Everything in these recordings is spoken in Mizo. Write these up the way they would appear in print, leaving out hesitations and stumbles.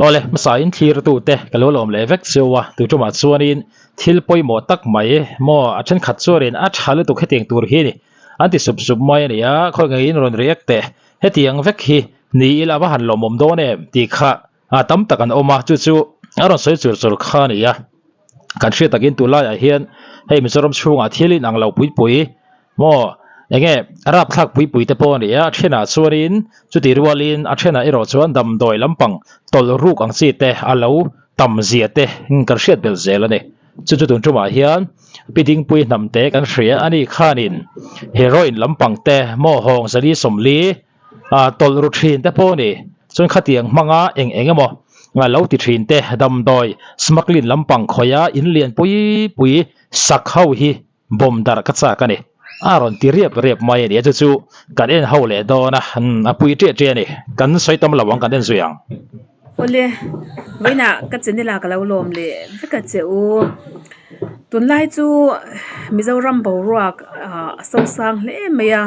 Awle, hmasain thlirtute ka lo lawm leh vek cheu a, tu tumah chuanin thil pawimawh tak mai maw a thenkhat chuanin a tha lutuk hetiang tur hi ni an ti sup sup mai a ni a, khawi ngeiin rawn react teh hetiang vek hi ni ila va han lawmawm dawn em tih kha a tam tak an awm a, chu chu a rawn sawi chur chur kha a ni a, kan hriat takin tunlaiah hian hei Mizoram chhungah thil inang lo pui pui Maw, enge rapthlak puipui te pawh a ni a, a thenah chuanin chuti rualin a thenah erawh chuan damdawi lampang tawlh ruk ang chi te a lo tam zia te kan hriat belh zel a ni. Chu chu tun tumah hian Pi Dingpui hnam te kan hria a ni khanin heroin lampang te maw hawng zali sawmli tawlh ru thin te pawh a ni. Chuan khatiang hmanga eng eng emaw lo ti thin te damdawi smuggling lampang khawia in lian pui pui sak ho hi Bawm darh ka chak a ni. A rawn ti riap riap mai a ni a, chu chu kan en ho leh dawn a, a pui ṭiah ṭiah a ni. Kan sawi tam lo ang, kan en zui ang. Awle, vawiinah ka channel ah ka lo lawm leh vek a che u. Tunlai chu Mizoram boruak a sosang hle mai a,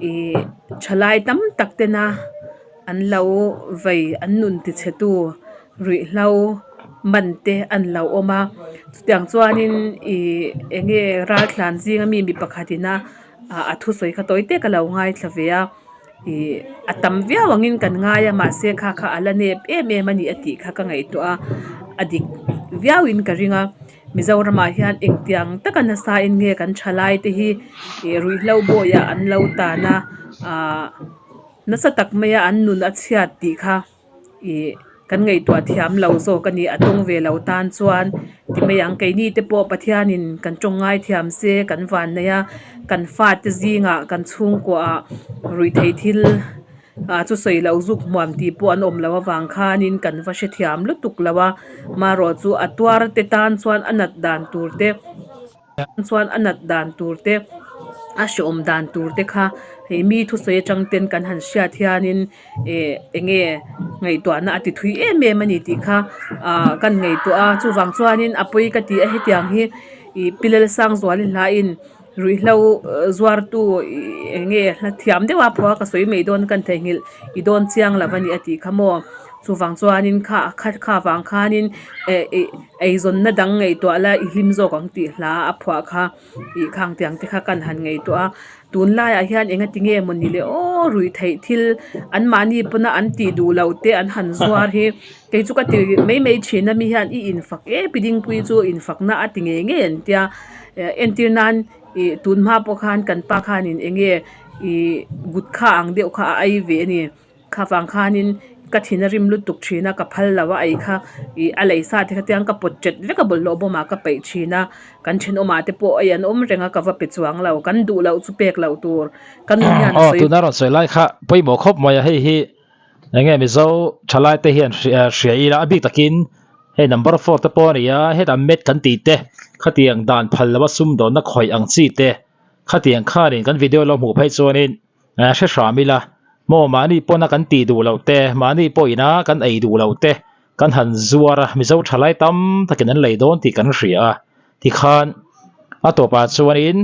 ih thalai tam tak tena an lo vei an nun tichhe tu ruihhlo man te an lo awm a chutiang chuanin ih eng nge raltlan zinga mi mi pakhat ina ah a thusawi kha tawi te ka lo ngaithla ve a ih a tam viau angin kan ngai a mahse kha kha a la nep em em a ni a tih kha ka ngaihtuah a a dik viauin ka ring a Mizoramah hian engtiang taka nasa in nge kan thalai te hi ih ruihhlo bawiah an lo tan a ah nasa tak maia an nun a chhiat tih kha. Ih kan ngaihtuah thiam lo zawk a ni a tawng ve lo tan chuan ti mai ang keini te pawh Pathianin kan tawng ngai thiam se kan van nei a kan fate zingah kan chhungkuaah ruihtheih thil ah chu sawi loh zuk hmuam tih pawh an awm loh avang khanin kan va hrethiam lutuk lo a marawh chu a tuar te tan chuan a nat dan tur te. Chuan a nat dan tur te a hreawm dan tur te kha hei mi thusawi atang ten kan han hriat hianin eh eng nge ngaihtuahna a ti thui em em a ni tih kha ah kan ngaihtuah a chuvang chuanin a pawi ka ti a hetiang hi ih pi Lalsangzuali hlain ruihhlo zuartu ih eng nge hla thiam deuh a phuah a ka sawi mai dawn kan theihnghilh i dawn chiang lo a ni a tih kha maw. Chuvang chuanin kha kha kha vang khanin eh ih eizawnna dang ngaihtuah la i hlim zawk ang tih hla a phuah kha ih khang tiang te kha kan han ngaihtuah a tunlaiah hian enga ti nge mawni le aw ruih theih thil anmahni pawna an tih duh loh te an han zuar hi kei chu ka ti mai mai thin a mi hian i infak em pi dingpui chu infakna a ti ngei ngei an tia eh entir nan ih tun hma pawh khan kan pa khanin eng nge ih gutkha ang deuh kha a ei ve a ni. Kha vang khanin ka thin a rim lutuk thin a, ka phal lo a ei kha ih a lei sa te kha tiang ka pawt ṭet vek a bawlhhlawh bawmah ka peih thin a, kan thenawmah te pawh ei an awm reng a ka va pe chuang lo, kan duh loh chu pek loh tur ka nu hian a Aw sawi. tuna rawn sawi lai kha pawimawh khawp mai a, hei hi eng nge Mizo thalai te hian hria ila a bik takin hei number four te pawh a ni a, hetah met kan tih te khatiang dan phal lova sumdawnna khawih ang chi te khatiang khanin kan video lo hmuh phei chuanin hre hram ila maw mahni pawna kan tih duh loh te mahni pawhina kan ei duh loh te kan han zuar a mizo thalai tam takin an lei dawn tih kan hria a tikhan a tawpah chuanin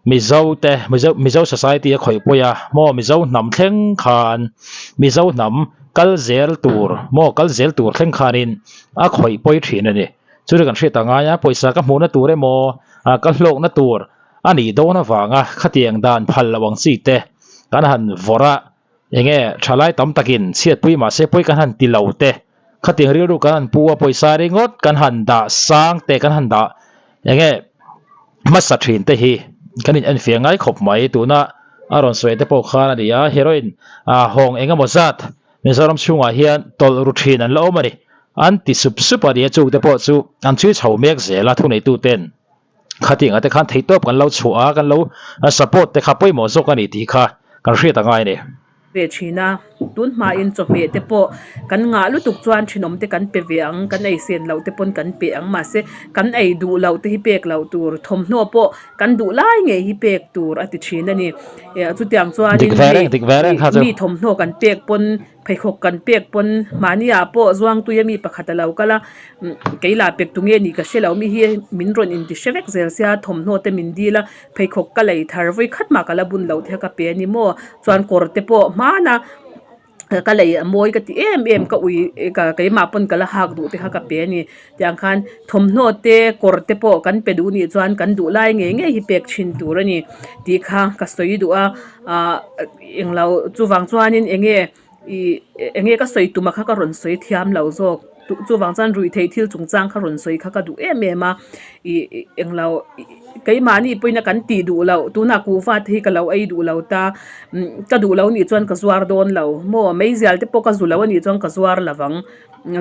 mizo te mizo mizo society a khawih pawih a maw mizo hnam thleng khan mizo hnam kal zel tur maw kal zel tur thleng khanin a khawih pawi thin a ni chu chu kan hriat ang ngai a pawisa ka hmuhna tur emaw ka hlawkna tur. A nih dawn avanga khatiang dan phal loh ang chi te kan han vawrh a, enge thalai tam takin chhiatpui mahse pawi kan han ti lo te, khatiang rilru kan han pu a pawisa ringawt kan han dah sang te kan han dah enge hmasa thin te hi kan in enfiah ngai khawp mai. Tuna a rawn sawi te pawh khan a ni a, heroin hawng engemaw zat Mizoram chhungah hian tawlh ru thin an la awm a ni, an ti sup sup a ni a, chung te pawh chu an chhui chho mek zel a thuneituten. Khatiang ah te khan theihtawp kan lo chhuah a, kan lo support te kha pawimawh zawk a ni tih kha kan hriat a ngai a ni. Ve thin a, tun hmain chawhmeh te pawh kan ngah lutuk chuan thenawm te kan pe ve ang, kan ei sen loh te pawn kan pe ang mahse kan ei duh loh te hi pek loh tur, thawmhnaw pawh kan duh lai ngei hi pek tur a ti thin a ni. Chutiang chuanin hei mi thawmhnaw kan pek pawn Pheikhawk kan pek pawn mahniah pawh Zuangtui ami pakhat a lo kal a, kei lah pek tunge nih ka hre lo mi hi min rawn inti hre vek zel sia thawmhnaw te min dil a, pheikhawk ka lei thar vawi khat mah ka la bun loh te kha ka pe a ni maw? Chuan kawr te pawh hmana Ka lei a mawi ka ti em em ka ui ka keimah pawn ka la hak duh te kha ka pe a ni tiang khan thawmhnaw te kawr te pawh kan pe duh nih chuan kan duh lai ngei ngei hi pek thin tur a ni tih kha ka sawi duh a ahh englo chuvang chuanin eng nge ih eng nge ka sawi tum a kha ka rawn sawi thiam lo zawk chuvang chuan ruih theih thil chungchang kha rawn sawi kha ka duh em em a ih englo keimahni pawhin a kan tih duh loh tunah kuhva te hi ka lo ei duh lo ta umm ka duh lo nih chuan ka zuar dawn lo maw meizial te pawh ka zu lo anih chuan ka zuar lo vang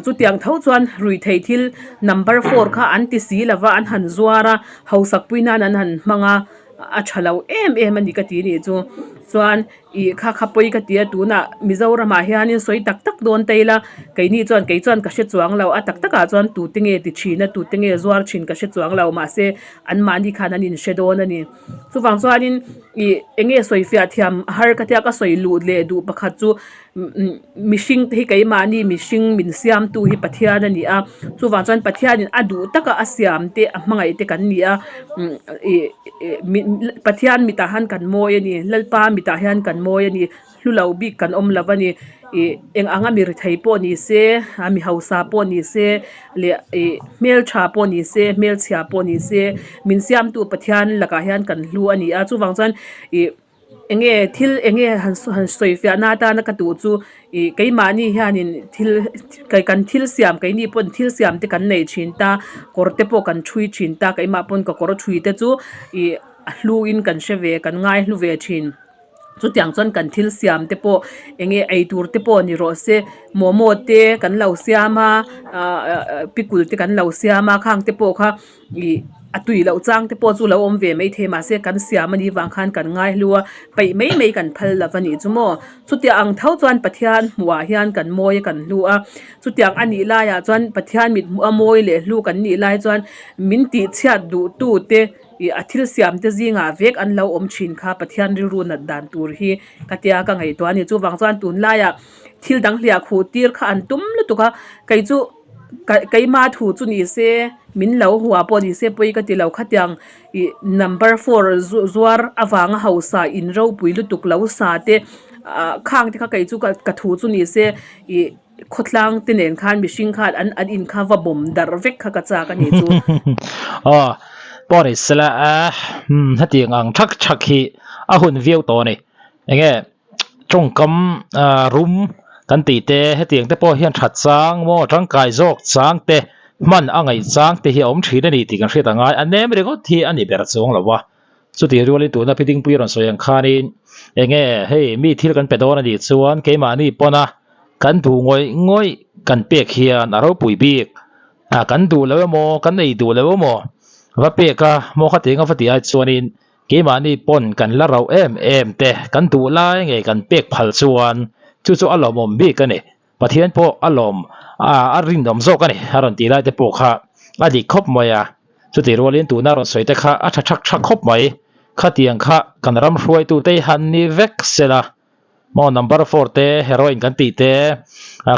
chutiang tho chuan ruih theih thil number four kha an ti si lo va an han zuar a hausak pui nan an han hmang a a tha lo em em a ni ka ti nih chu chuan. Ih kha kha pawi ka ti a tunah Mizoramah hianin sawi tak tak dawn ta ila keini chuan kei chuan ka hre chuang lo a tak takah chuan tute nge ti thin a tute nge zuar thin ka hre chuang lo mahse anmahni khan an inhre dawn a ni chuvang chuanin ih eng nge sawi fiah thiam har ka tia ka sawi luh leh duh pakhat chu mihring te hi keimahni mihring min siamtu hi Pathian a ni a chuvang chuan Pathianin a duh taka a siam te a hmangaih te kan ni a ih. Pathian mitah hian kan mawi a ni Lalpa mitah hian kan mawi a ni hlu lo bik kan awm lo a ni ih eng anga mi rethei pawh ni se a mi hausa pawh ni se leh ih hmeltha pawh ni se hmelchhia pawh ni se min siamtu Pathian lakah hian kan hlu a ni a chuvang chuan ih. Eng nge thil eng nge han han sawi fiah na atana ka duh chu ih keimahni hianin thil kan thil siam keini pawn thil siam te kan nei thin ta kawr te pawh kan thui thin ta keimah pawn ka kawr thui te chu ih a hlu in kan hre ve kan ngai hlu ve thin chutiang chuan kan thil siam te pawh eng nge eitur te pawh ni rawh se momo te kan lo siam a ahh pickle te kan lo siam a khang te pawh kha. Ih a tui loh chang te pawh chu lo awm ve maithei mahse kan siam anih vang khan kan ngai hlu a peih mai mai kan phal lo a nih chu maw chutiang ang tho chuan Pathian hmuhah hian kan mawi a kan hlu a chutiang a nih laiah chuan Pathian mit hmuh a mawi leh hlu kan nih lai chuan min tih chhiat duh tu te ih a thil siam te zingah vek an lo awm thin kha Pathian rilru nat dan tur hi ka tia ka ngaihtuah a ni chuvang chuan tunlaiah thil dang hliah khuh tir kha an tum lutuk a kei chu. Keima thu chu ni se min lo hua pawh ni se pawi ka ti lo khatiang ih number four zuar avanga hausa in ropui lutuk lo sa te ah khang te kha kei chu ka thu chu ni se ih khawtlang te nen khan mihring khan an an in kha va bawm darh vek kha ka chak a ni chu. Aw pawh ni sela a hetiang ang thak thak hi a hun viau tawh a ni enge. tawngkam ah rum kan tih te hetiang te pawh hian that chang maw tangkai zawk chang te hman a ngaih chang te hi a awm thin a ni tih kan hriat a ngai a nem ringawt hi a ni ber chuang lo a chutih rualin tuna pi dingpui rawn sawi ang khanin enge hei mi thil kan pe dawn a nih chuan keimahni pawna kan duh ngawih ngawih kan pek hian a ropui bik ah kan duh lo emaw kan ei duh lo emaw va pek a maw khatiang a va tih ai chuanin. Keimahni pawn kan la rauh em em te kan duh lai nge kan pek phal chuan chu chu a lawmawm bik a ni. Pathian pawh a lawm a a rinawm zawk a ni a rawn tih lai te pawh kha a dik khawp mai a. Chutih rualin tuna rawn sawi te kha a tha thak thak khawp mai. Khatiang kha kan ram hruaitute hi han ni vek sela maw number four te heroin kan tih te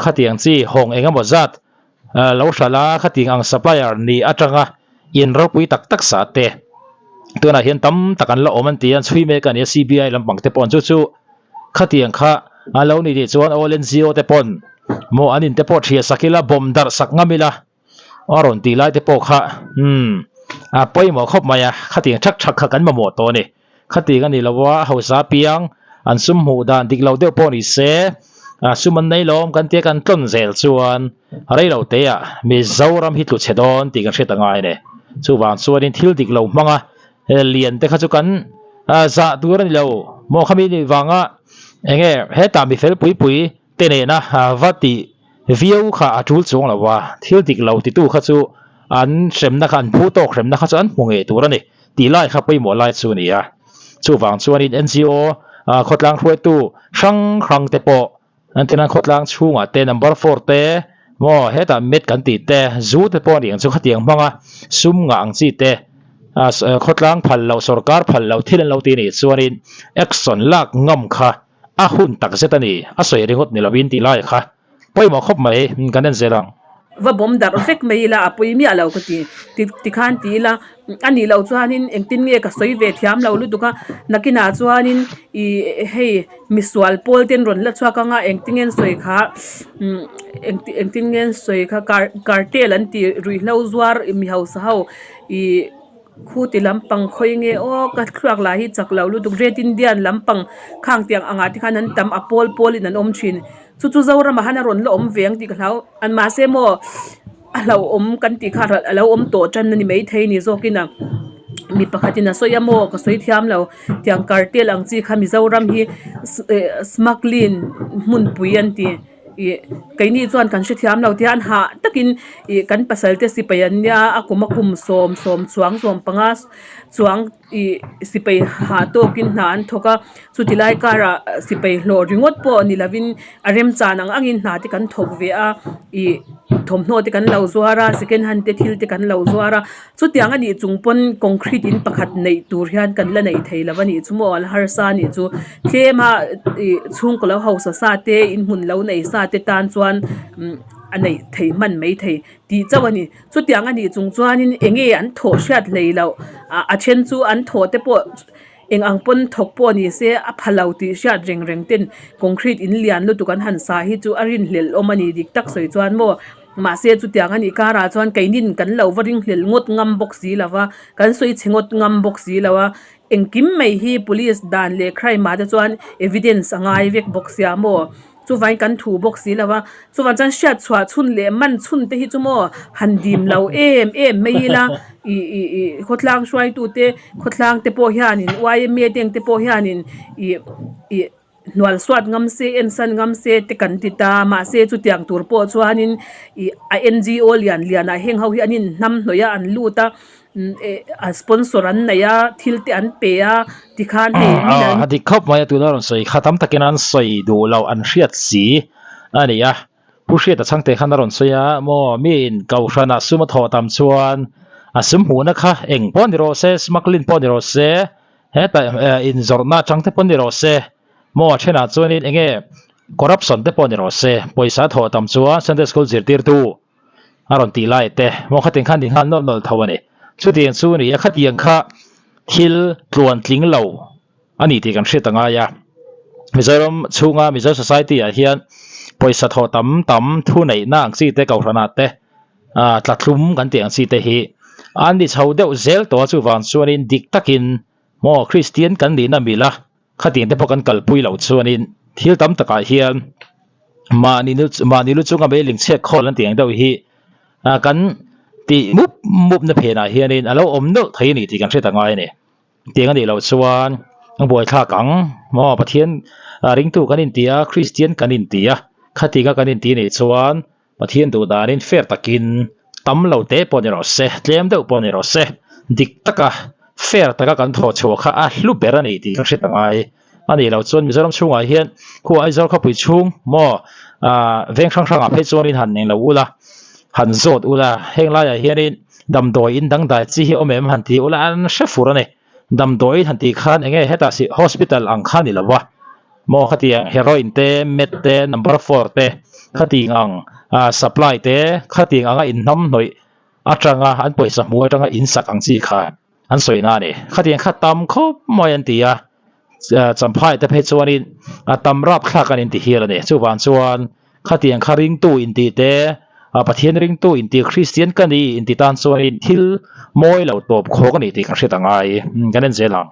khatiang chi hawng eng emaw zat lo hralh a khatiang ang supplier ni atanga in ropui tak tak sa te tunah hian tam tak an la awm an ti a an chhui mek a ni a C_B_I lampang te pawh chu chu khatiang kha a lo ni tih chuan all N_G_O te pawn maw an in te pawh thiah sak ila bawm darh sak ngam ila a rawn tih lai te pawh kha umm a pawimawh khawp mai a khatiang thak thak kha kan mamawh tawh a ni. Khatiang a ni lo a, hausa piang an sum hmuh dan dik lo deuh pawh ni se, sum an nei lawm kan tia kan tlawn zel chuan rei lo teah Mizoram hi tlu chhe dawn tih kan hriat a ngai a ni. Chuvang chuanin thil dik lo hmanga lian te kha chu kan zah tur a ni lo. Maw khami nih vanga eng nge hetah mi fel pui pui te nena va tih viau kha a tul chuang lo a, thil dik lo titu kha chu an hremna kha an phu tawk hremna kha chu an hmu ngei tur a ni tih lai kha pawimawh lai chu a ni a. Chuvang chuanin NGO khawtlang hruaitu hrang hrang te pawh an tina khawtlang chhungah te number four te maw hetah met kan tih te zu te pawh a ni ang chu khatiang hmanga sum ngah ang chi te khawtlang phal loh sorkar phal loh thil an lo ti anih chuanin action lak ngam kha A hun tak zet a ni, a sawi ringawt ni lovin tih lai kha pawimawh khawp mai kan en zel ang. Va bawm darh vek mai ila a pawi miah lo ka ti. Ti tikhan ti ila a nih loh chuanin engtin nge ka sawi ve thiam lo lutuk a, nakinah chuanin ih hei misual pawl te an rawn la chhuak ang a engtin nge an sawi kha umm engtin nge an sawi kha car cartel an tih ruihhlo zuar mi hausa ho ih Khuti lampang khawi nge aw ka thluak lah hi chak lo lutuk red indian lampang khang tiang angah te khan an tam a pawl pawl in an awm thin chu chu zoram ah han a rawn la awm ve ang tih ka hlau an mahse maw a hlauhawm kan tih kha a lo awm tawh tan a ni maithei ni zawk in a mi pakhat in a sawi a maw ka sawi thiam lo tiang cartel ang chi kha mizoram hi eh smuggling hmunpui an ti. Ih keini chuan kan hrethiam lo tihian hah takin ih kan pasal te sipai an nia a kum a kum sawm sawm chuang sawm panga chuang ih sipai hah tawkin hna an thawk a chuti lai karah sipai hlawh ringawt pawh ni lovin a remchan ang angin hna te kan thawk ve a ih thawmhnaw te kan lo zuar a second hand te thil te kan lo zuar a chutiang a nih chung pawn concrete in pakhat neih tur hian kan la nei thei lo a nih chu maw a la harsa a nih chu. Tlem a ih chhungkaw lo hausa sa te inhmun lo nei sa te tan chuan umm a neih theih hman mai thei tih chauh a ni. Chutiang a nih chung chuanin eng nge an thawh hriat hlei loh ah a then chu an thawh te pawh eng ang pawn thawk pawh ni se a pha lo tih hriat reng reng ten concrete in lian lutuk an han sa hi chu a rinhlelh awm a ni dik tak sawi chuan maw mahse chutiang a nih karah chuan keinin kan lo va ringhlelh ngawt ngam bawk si lo va kan sawi chhe ngawt ngam bawk si lo a. Engkim mai hi police dan leh crime ah te chuan evidence a ngai vek bawk sia maw chuvangin kan thu bawk si lo a chuvang chuan hriat chhuah chhun leh man chhun te hi chu maw han dim lo em em mai ila ih ih ih khawtlang hruaitu te khawtlang te pawh hianin yma te ang te pawh hianin ih ih. Hnual suat ngam se, ensan ngam se te kan ti ta. Mahse, chutiang tur pawh chuanin ih a NGO lian lianah heng ho hi an inhnam hnawih a, an lut a, a sponsor an nei a, thil te an pe a, tikhan hei mi lal. A dik khawp mai a, tuna rawn sawi kha tam takin an sawi duh loh an hriat si a ni a. Pu Hriata chhangte khan a rawn sawi a, maw miin Kohhranah sum a thawh tam chuan a sum hmuhna kha eng pawh ni rawh se, smuggling pawh ni rawh se, Heta inzawrhna atang te pawh ni rawh se, maw a thenah chuanin eng nge corruption te pawh ni rawh se, pawisa thawh tam chuan Sunday School zirtirtu a rawn tih lai te, maw khatiang khan inghal nawlh nawlh tho a ni. Chutiang chu ni a, khatiang kha thil tluan tling lo a ni tih kan hriat a ngai a. Mizoram chhunga Mizo Society ah hian pawisa thawh tam tam thu neihna ang chi te Kohhranah te tla thlum kan tih ang chi te hi an ni chho deuh zel tawh a chuvang chuanin dik takin maw Kristian kan nihna mila khatiang te pawh kan kalpui loh chuanin thil tam takah hian mahni mahni lu chunga meiling chhiat khawl an tih ang deuh hi kan tih mup mup na phenah hianin a lo awm nawlh thei a ni tih kan hriat a ngai a ni. Tiang a nih loh chuan a buaithlak ang maw Pathian ringtu kan inti a Kristian kan inti a khatianga kan inti nih chuan Pathian duh danin fair takin tam lo te pawh ni rawh se, tlem deuh pawh ni rawh se, dik taka fair taka kan thawh chhuah kha a hlu ber a ni tih ka hre ta ngai a nih loh chuan Mizoram chhungah hian khu Aizawl khawpui chhung maw veng hrang hrangah phei chuanin han eng lo ula, han zawt ula, heng laiah hianin damdawi in dangdai chi hi awm em han ti ula an hre fur a ni. Damdawi han tih khan enge hetah si hospital ang kha ni lo a maw khatiang heroin te meth te number four te khatiang ang ah supply te khatiang anga inhnam hnawih atanga an pawisa hmuh atanga insak ang chi kha an sawi na a ni khatiang kha tam khawp mai an ti a champhai te phei chuanin a tam rapthlak an inti hial a ni chuvang chuan Khatiang kha ringtu intih te, Pathian ringtu intih Kristian ka ni intih tan chuanin thil mawi lo tawp khawk a ni tih kan hriat a ngai. Kan en zel ang.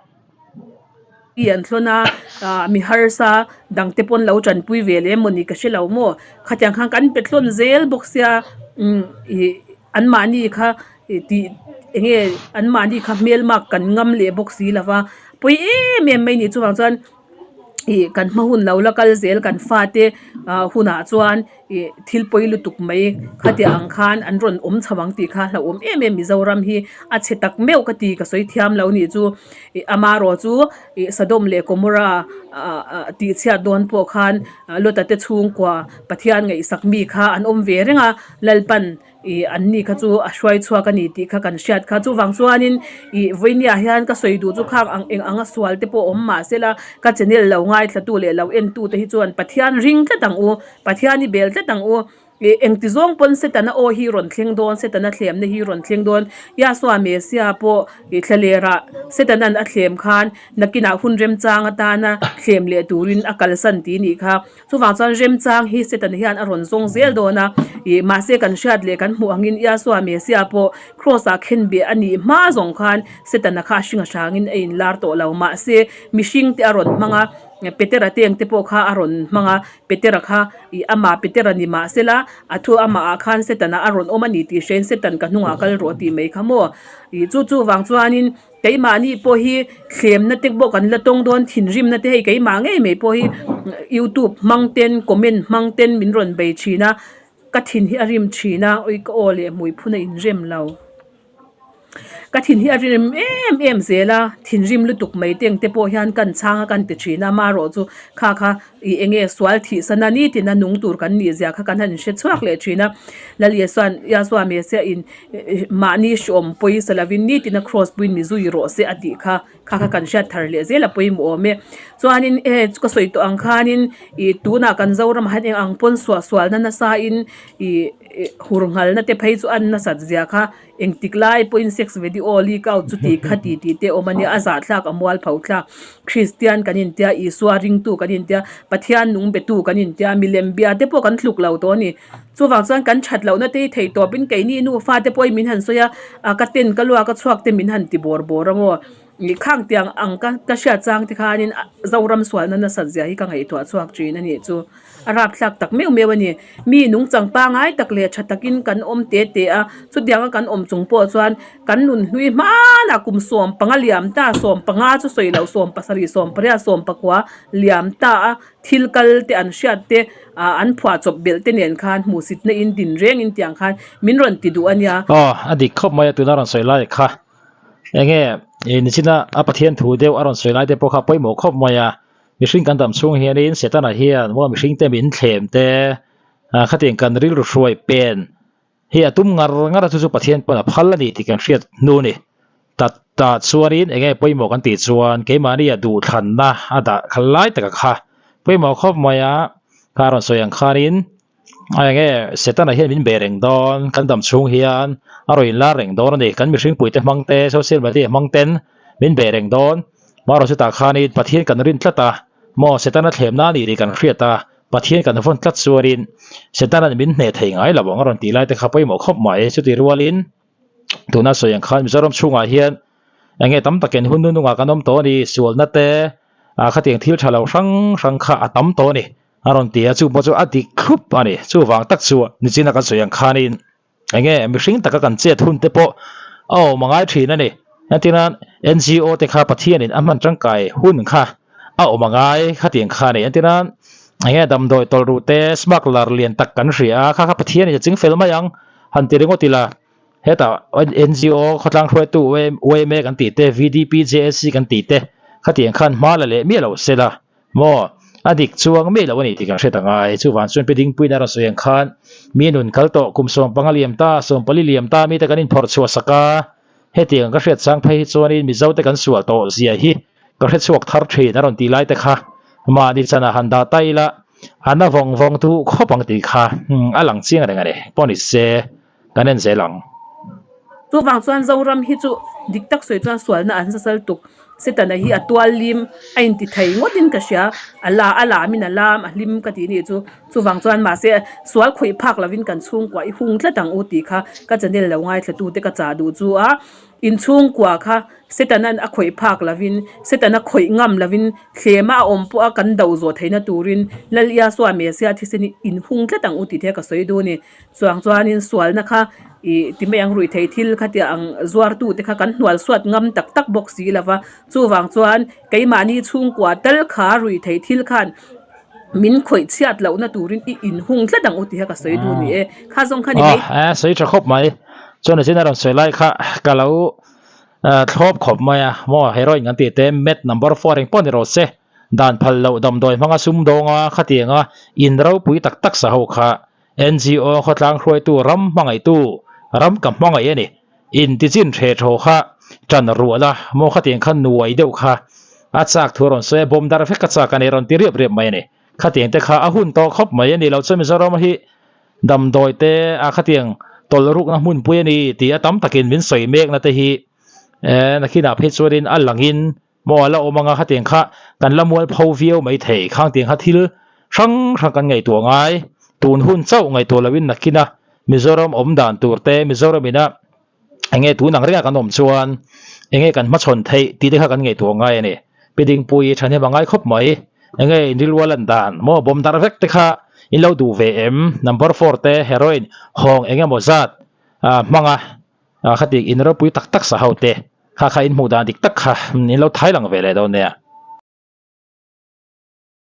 I an thlawn a, mi harsa dangte pawn lo tanpui ve leh emaw ni ka hre lo maw? Khatiang khan kan pe thlawn zel bawk sia ih anmahni kha tih eng nge anmahni kha hmelmak kan ngam leh bawk si lo va, pawi em em mai ni chuvang chuan. Ih kan hma hun lo la kal zel kan fate ah hunah chuan ih thil pawi lutuk mai khatiang ang khan an rawn awm chho ang tih kha hlauhawm em em Mizoram hi a chhe tak meuh ka ti ka sawi thiam lo nih chu ih amarawh chu ih Sodom leh Gomorrah ah ah tih chhiat dawn pawh khan Lota te chhungkua Pathian ngaihsak mi kha an awm ve reng a Lalpan. Ih an ni kha chu a hruai chhuak a ni tih kha kan hriat kha. Chuvang chuanin ih vawinia hian ka sawi duh chu khang ang eng anga sual te pawh awm mah sela ka channel lo ngaithlatu leh lo entu te hi chuan Pathian ring tlat ang u, Pathian i bel tlat ang u. Ih engti zawng pawn Setana aw hi rawn thleng dawn, Setana thlemna hi rawn thleng dawn. Yahshua Messiah pawh ih thlalerah Setana'n a thlem khan nakinah hun remchang atana thlem leh turin a kalsan tih nih kha. Chuvang chuan remchang hi Setana hian a rawn zawng zel dawn a, ih mahse kan hriat leh kan hmuh angin Yahshua Messiah pawh Kraws ah khenbeh a nih hma zawng khan Setana kha a hring a hrangin a inlar tawh lo. Mahse mihring te a rawn hmang a, Petera teng te pawh kha a rawn hmang a, Petera kha ih amah Petera ni mahsela a thu amah ah khan Setana a rawn awm a ni tih hrein Setan ka hnungah kal rawh tih mai kha maw? Ih chu chuvang chuanin keimahni pawh hi thlemna te pawh kan la tawng dawn thinrimna te hei keimah ngei mai pawh hi youtube hmang ten comment hmang ten min rawn bei thin a ka thin hi a rim thin a ui ka aw leh hmui phun a inrem lo. Ka thin hi a rim em em zel a, thinrim lutuk mai teng te pawh hian kan chhang a kan ti thin a, amaherawh chu kha kha ih eng nge sual thih sana nitin a nung tur kan nih zia kha kan han hre chhuak leh thin a, Lal Isua'n Yahshua Messiah in mahni hreawm pawisa lovin nitin a cross puiin mi zui rawh se a tih kha kha kha kan hriat thar leh zel a pawimawh awm e. Chuanin he ka sawi tawh ang khanin ih tunah kan Zoramah hian eng ang pawn suah sualna nasa in ih hur nghalna te phei chu a nasat zia kha engtik lai pawhin sex video leak out chu tih kha ti tih te a awm a nia a zahthlak a mual pho thlak Kristian kan intia Isua ringtu kan intia Pathian nung betu kan intia milem bia te pawh kan tluk lo tawh a ni. Chuvang chuan kan that lohna te hi theih tawpin keini nufa te pawhin min han sawi a, a ka ten ka luak a chhuak te min han ti bawr bawr a maw? Ih khang tiang ang ka ka hriat chang te khanin Zoram sualna nasat zia hi ka ngaihtuah chhuak thin a nih chu. A rapthlak tak meuh meuh a ni. Mi nungchang pangai tak leh tha takin kan awm te te a, chutianga kan awm chung pawh chuan kan nunhlui hmanah kum 15 liam ta, 15 chu sawi loh 17, 18, 19 liam ta a. Thil kal te an hriat te ah an phuah chawp belh te nen khan hmuhsitna in din reng in tiang khan min rawn ti duh a nia. Aw a dik khawp mai a tuna rawn sawi lai kha enge ih nichina a Pathian thu deuh a rawn sawi lai te pawh kha pawimawh khawp mai a mihring kan dam chhung hianin Setana hian maw mihring te min thlem te ah khatiang kan rilru hruai pen Hei a tum ngar ngar a chu chu Pathian pawn a phal a ni tih kan hriat hnu a ni. Ta ta chuanin eng nge pawimawh kan tih chuan keimahni a duhthlanna a dah kha lai taka kha pawimawh khawp mai a, kha rawn sawi ang khanin a eng nge Setana hian min be reng dawn kan dam chhung hian a rawn inlar reng dawn a ni. Kan mihring puite hmang te social media hmang ten min be reng dawn. Marawh chutah khanin Pathian kan rin tlat a maw Setana thlemna a nih tih kan hriat a. Pathian kan vawn tlat chuanin Setana'n min hneh thei ngai lo ang a rawn tih lai te kha pawimawh khawp mai. Chuti rualin tuna sawi ang khan Mizoram chhungah hian eng nge tam takin hun nunungah kan awm tawh a ni, sualna te ah khatiang thil tha lo hrang hrang kha a tam tawh a ni a rawn ti a, chu pawh chu a dik thlup a ni. Chuvang tak chu nichina kan sawi ang khanin Eng nge mihring taka kan chet hun te pawh a awm a ngai thin a ni. Entirnan NGO te kha Pathianin a hman tangkai hun kha a awm a ngai khatiang kha a ni. Entirnan eng nge damdawi tawlh ruh te smuggler lian tak kan hria a, kha kha Pathianin a ching fel mai ang han ti ringawt ila hetah NGO khawtlang hruaitu yma kan tih te VDP JAC kan tih te khatiang khan hma la leh miah loh sela. Maw? A dik chuang miah lo a ni tih kan hre ta ngai. Chuvang chuan Pi Dingpuiin a rawn sawi ang khan mi nun kal tawh kum 15 liam ta, 14 liam ta mite kan inphawrh chhuah sak a. Hetiang ka hriat chang phei hi chuanin Mizote kan sual tawh zia hi ka hre chhuak thar thin a rawn tih lai te kha mahni chanah han dah ta ila a na vawng vawng duh khawp ang tih kha a lang chiang reng a ni. Pawh ni se kan en zel ang. Chuvang chuan Zoram hi chu dik tak sawi chuan sualna an sasal tuk. Setana hi a tual lim a inti thei ngawtin ka hria. A la a lamin a lam a hlim ka tih nih chu. Chuvang chuan mahse sual khawih phak lovin kan chhungkua i hung tlat ang u tih kha ka channel lo ngaithlatute ka chah duh chu a. Inchhungkua kha Setana'n a khawih phak lovin, Setana khawih ngam lovin, thlema a awm pawha kan do zawh theihna turin Lal Iasua Messiah thisen hi inhung tlat ang u tih te ka sawi duh a ni. Chuang chuanin sualna kha ih ti mai ang ruih theih thil kha tia ang zuartute kha kan hnual suat ngam tak tak bawk si lova. Chuvang chuan keimahni chhungkua tal kha ruih theih thil khan min khawih chhiat lohna turin i inhung tlat ang u tih kha ka sawi duh a ni e. Kha zawng kha ni mai. Aw, sawi tha khawp mai. Chuan a chin a rawn sawi lai kha ka lo thlawp khawp mai a. Maw heroin kan tih te mat number four engpawh ni rawh se. Dan phal loh damdawi hmanga sumdawnga khatianga in ropui tak tak sa ho kha NGO khawtlang hruaitu ram hmangaihtu ram ka hmangaih a ni. Intichin hre thaw kha tan rual a, maw khatiang kha nuai deuh kha a chak thu a rawn sawi a, bawm dar vek a chak a ni, a rawn ti riap riap mai a ni. Khatiang te kha a hun tawh khawp mai a ni lo chuan Mizoram hi Damdawi te a khatiang tawlh rukna hmunpui a ni tih a tam takin min sawi mekna te hi eh nakinah phei chuanin a langin maw a la awm anga khatiang kha kan la mual pho viau mai thei khang tiang kha thil hrang hrang kan ngaihtuah ngai tun hun chauh ngaihtuah loin nakina Mizoram awm dan tur te Mizoram ina enge tun ang renga kan awm chuan enge kan hmachhawn theih tih te kha kan ngaihtuah ngai a ni. Pi Dingpui thahnem a ngai khawp mai. Enge in rilrual lan dan maw bawm darh vek te kha in lo duh ve em? Number four te heroin hawng eng emaw zat hmanga khati in ropui tak tak sa ho te kha kha in hmuh dan dik tak kha in lo thai lang ve leh dawn nia.